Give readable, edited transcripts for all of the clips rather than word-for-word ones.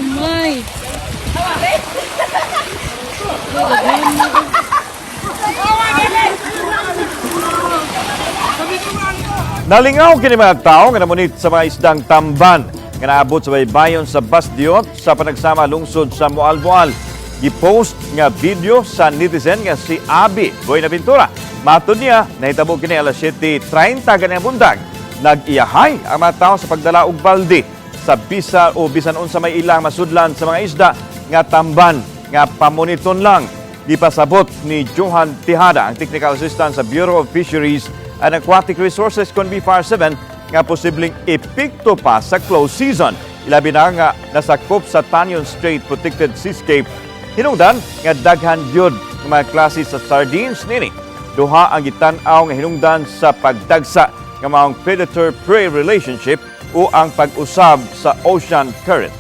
My! Daghan na. Nalingaw kini mga tao nga namunit sa mga isdang tamban nga naabot sa baybayon sa Basdiot sa Panagsama, lungsod sa Moalboal. Gipost nga video sa netizen nga si Abi Buenaventura. Matod niya, nahitabo kini alas 7:30 ganing buntag. Nag-iyahay ang mga tao sa pagdala og balde sa bisa o bisan unsa may ilang masudlan sa mga isda nga tamban nga pamuniton lang. Gipasabot ni Johan Tejada, ang technical assistant sa Bureau of Fisheries and Aquatic Resources kon BFAR 7, nga posibleng epekto pa sa close season. Ilabi na nga nasakop sa Tañon Strait Protected Seascape. Hinungdan nga daghan gyud nga mga klase sa sardines nini. Duha ang gitan-aw nga hinungdan sa pagdagsa nga maong predator-prey relationship o ang pag-usab sa ocean currents.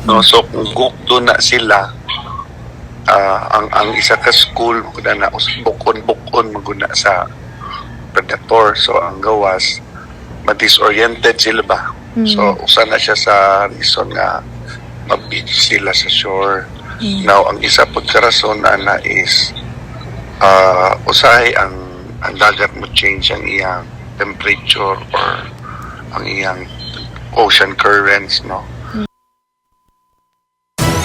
No, so kung gukdo na sila, ang isa ka school maguna na bukon-bukon maguna sa predator. So ang gawas, ma-disoriented sila ba? So usa na siya sa reason nga ma-beach sila sa shore. Now ang isa pud ka rason ana is usahay ang dagat mo change ang iyang temperature or ang iyang ocean currents, no?